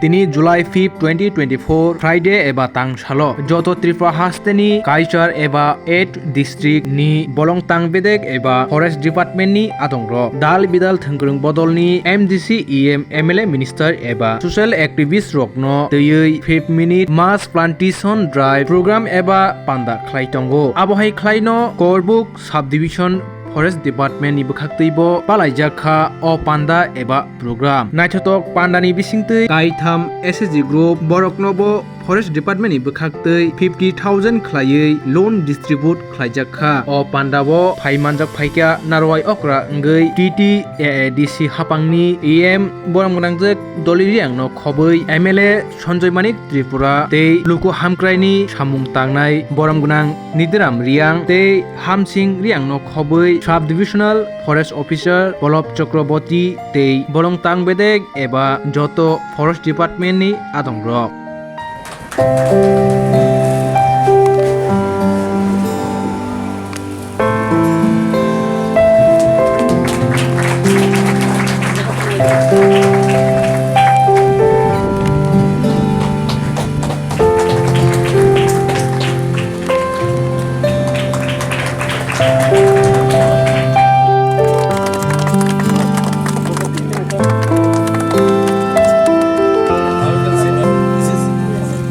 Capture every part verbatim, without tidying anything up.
Tini July fifth, twenty twenty-four, Friday eba tang salo joto Tripura hasteni Kaichar eba eight district ni Bolongtang bedek eba Forest Department ni adongrok dal bidal thwngkwrwng bodolni M D C, E M, M L A, minister eba social activist rokno twiwi fifth minute mass plantation drive program eba panda khlai tongo. Abohai khlaino Korbuk Subdivision Forest Department ni bwkhaktwi bo palaijak kha o panda eba program. Naithotok pandani bisingtwi kaitham S H G group borokno bo Forest Department ni bwkhaktwi fifty thousand khlaiwi loan distribute khlaijak kha. O pandao phai manjak phaikha Narwai okra wngwi T T A A D C hapangni E M borom gwnangjak Dolly Riangno khobwi M L A Sanjoy Manik Tripura tei luku hamkraini samung tangnai borom gwnang Nidiram Riang tei Hamsing Riangno khobwi Sub Divisional Forest Officer Polob Chakraborty tei Bolongtang bedek eba joto Forest Department ni adongrok.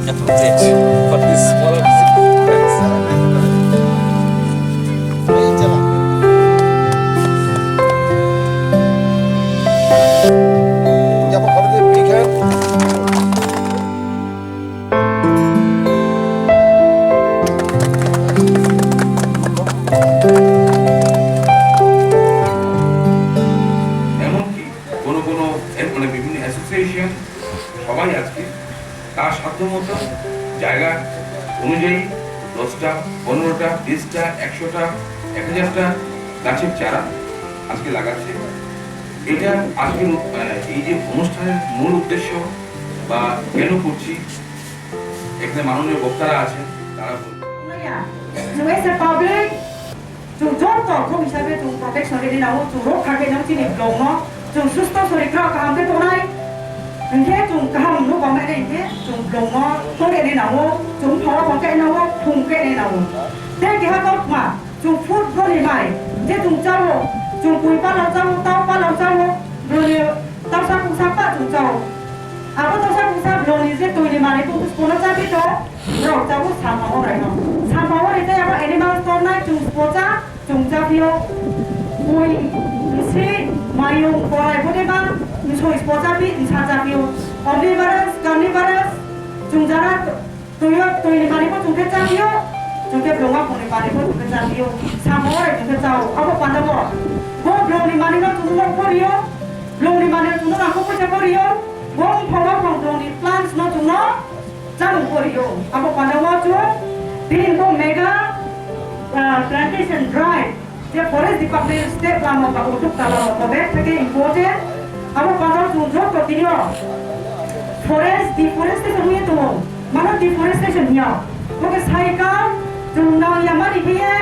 Appropriate for this smaller. এমনকি কোনো কোনো এ-, মানে বিভিন্ন অ্যাসোসিয়েশন সবাই আজকে তার সাধ্যমতো জায়গা অনুযায়ী দশটা, পনেরোটা, বিশটা, একশোটা, এক হাজারটা গাছের চারা আজকে লাগাচ্ছে। এটা আজকের, আহ, এই যে অনুষ্ঠানের মূল উদ্দেশ্য বা কেন করছি, এখানে মাননীয় বক্তারা আছেন, তারা বলবেন। Chwng as a public, chwng joto khok hisabe chwng protection rwdi nango, chwng rokha khe nang chini vlogno, chwng susto sorikrok kaham khe tongnai, hinkhe chwng kaham nuk ong nai hinkhe chwng vlogno tongkhe nango, chwng phoro tongkhe nango, phungkhe nango. Tei keha tongma, chwng food boni mai, je chwng chao, chwng pui palo chao, tau palo chao, boni tausa kungsa pa chwng chao. Abo tausa kungsa vlogni je twini manwi tongkhe kono chabi to, Borok chao sampha horai no. Sampha horai tei abo animal tornai chwng spocha, chwng cha phio. Bui, bisi, mayung, korai, bodema, nsoi spocha phi, nsa cha phio. Omnivorous, carnivorous, chwng jara, tuyo, tuini manwi bo chwng khe cha phio. Chwng khe bwrwngma phungni manwi bo chwng khe cha phio. Sampha horai chwng khe chao. Abo panda bo. Bo bwrwngni manwi no chwng no porio. Bwrwngni manwi chwng no nangkuk poisa porio. Bo phongo phong bwrwngni plants no chwng no Chamung porio, abo panda o chwng tini bo mega, ah, plantation drive, je forest department step lama ba utuk ta lama ba bek theke important. Abo panda o chwng joto tini o forest deforestation wngwi tongo, mano deforestation hiya. Bo khe sai kha chwng nang ya mani phiye